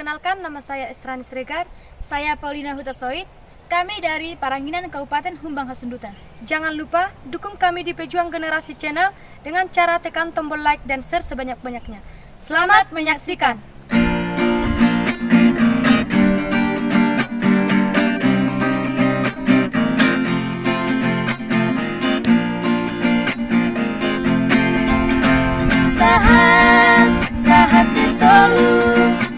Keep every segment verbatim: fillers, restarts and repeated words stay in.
Kenalkan, nama saya Esrani Siregar. Saya Paulina Hutasoit. Kami dari Paranginan, Kabupaten Humbang Hasundutan. Jangan lupa dukung kami di Pejuang Generasi Channel dengan cara tekan tombol like dan share sebanyak-banyaknya. Selamat menyaksikan. Sahat, sahat ni solu,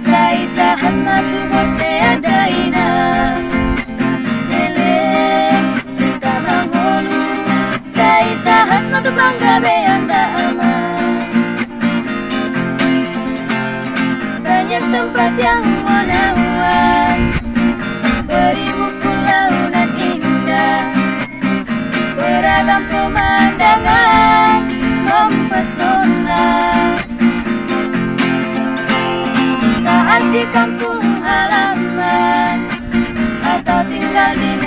sai sahat ma tu bontean dainang. Leleng hita mangolu, sai sahat ma tu panggabean damang. Banyak tempat yang menawan, beribu pulau nan indah, beragam pemandangan mempesona. Saat di kampung halaman atau tinggal di